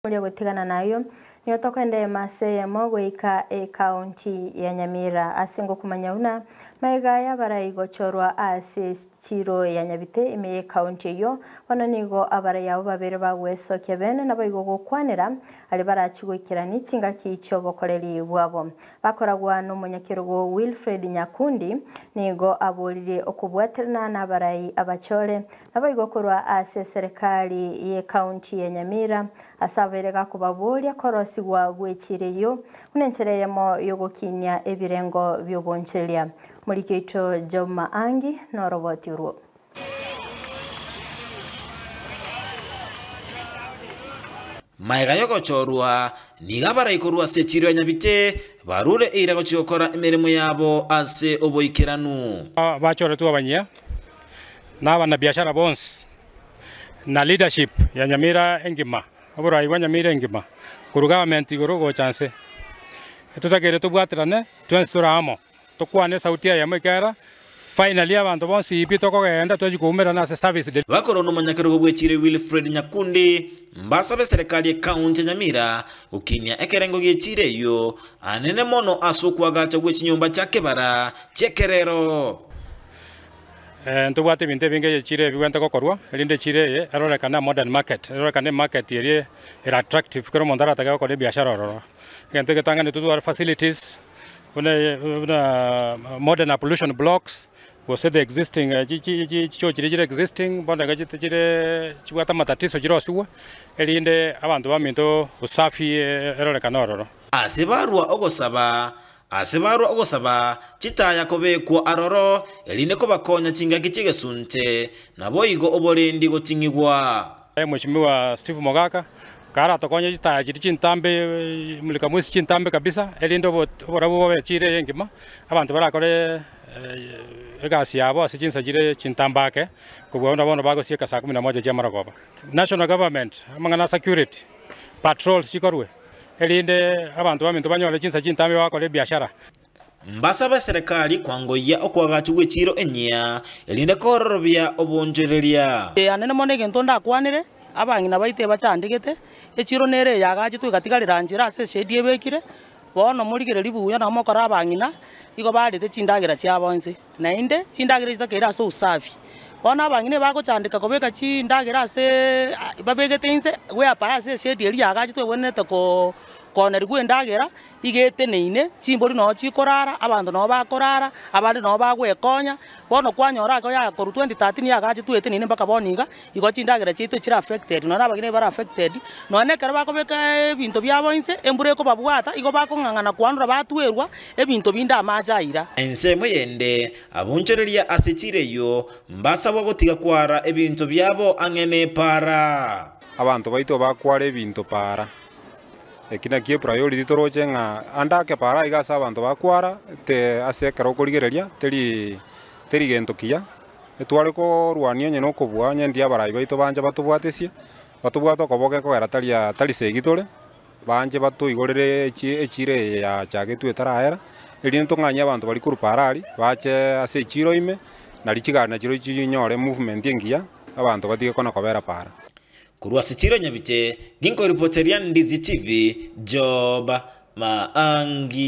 Oria gotigana nayio, nigo tokoenda ase eyemo goika ekaunti ya Nyamira ase ngokumanya buna magega y'abarai gochorwa ase chiro ya Nyabite ime y'ekaunti eyio, bono nigo abarai abwo babere bagwesokia bene naboigo gokwanera aria barachi goikerani chingaki chi'obokoreri bwabo. Bakoragwa nomonyakerogo Wilfred Nyakundi nigo aboririe okobwaterana nabarai abachore Naboigo korwa ase eserekari y'Ekaunti ya Nyamira, ase abaire gakobaboria korosigwa gw'echiira eyio buna enchera eyemo y'ogokinia ebirengo bi'obonchereria. Omoriki oito Job Maangi noroboti orwo. Magega y'ogochorwa, nigo abarai korwa ase echiiro ya Nyabite barure eira gochia gokora emeremo yabo ase oboikeranu. Bachoretwe abanyia na abanabiashara bonsi, na leadership ya Nyamira engima, oborai bwa Nyamira engima, korwa government igoro gocha nse. Totakeire tobwaterane twensi tore amo, tokwane esauti eyemo ekiagera finally abanto bonsi pi tokogenda twachia koumerana ase service delivery. Bakorwa nomonyakerogo bw'echiiro Wilfred Nyakundi mbasabe eserekari y'ekaunti ya Nyamira gokinia ekerengo gi'echiiro eyio anene mono ase okoagacha gwe chinyomba chia kebara chi'ekerero. Ntobwate ebinto ebinge echiro ebigwente gokorwa, erinde echiro eye erorekane a modern market, erorekane emarket eria ere attractive kera omonto aratake gokora ebiashara ororo. Egento egetang'ani totware facilities buna buna modern ablution blocks, gose the existing chichoo chiria chire existing bono iga chire chibwate amatatizo chirosigwe, erinde abanto baminto usafi erorekane ororo. Ase barua ogosaba Ase barua ogosaba chitaya kobekwa aroro, erinde kobakonya chingaki chi'egesunte, naboigo oborendi goting'igwa. Mweshimiwa Steve Mogaka karatokonye chitaya chiria chintambe mulika mwisi chintambe kabisa erinde oborabu bobe chire eye engima abanto barakore egasi yabo ase chinsa chire chintambe ake kobua buna bono bagosieka saa kumi na moja chi'amarogoba. National government amang'ana a security, patrols chikorwe. Erinde abanto baminto banyore chinsa chintambe bagokora ebiashara. Mbasabe eserekari kwangoyia okoagachwa gw'echiiro enyia, erinde koororobia obonchoreria. Anene mono egento ndakwanere, abang'ina baito ebachandegete, echiro nere eye yagachetwe egatigarera nchera ase eshedi ebekire, bono morigererie buya nabo mokore abang'ina, igo barete chindagera chiabo inse. Naende chindagera echi chitakeire ase ousafi. Bono abang'ina ebagochandeka kobeka chindagera aseee babegete inse, whereby ase eshedi eria yagachetwe ebwenerete koo koonerigwa endagera, iga eteneine, chimbori noo chikorara, abanto noo bakorara, abande noo bagwekonya, bono kwanyora ake ya korwa 2013 yagachetwe eteneine mpaka bono iga, igo chindagera chiaito chire affected, nonye na abageni bare affected, nonye na ekero bakobeka ebinto biabo inse, embura ekobabwata, igo bakong'ang'ana kwanora batwerwa, ebinto binde amache aira. Ensemo yende, abonchoreria ase chiira eyio mbasabwa gotiga kwara ebinto biabo ang'e nepaara. Abanto baito bakwara ebinto paara. Eki nakio epriority toroche ng'a ande ake paara iga ase abanto bakwara te ase ekero okorigereria teri teri gento kiya. Etware korwania onye na okobua onye ndiria abarai baito banche batobwatesie, batobwate okoboka ekogera tari tari segi tore, banche batoigorere echiiro eye yachagetwe etarahera, erinde tong'anyie abanto baria korwa paara aria, bache ase echiiro ime, nario chigari nachirochio chinyore movement engiya, abanto batige kona kobera paara. Korwa ase chiiro Nyabite, ginkoripoteria Ndizi TV, Job Maangi.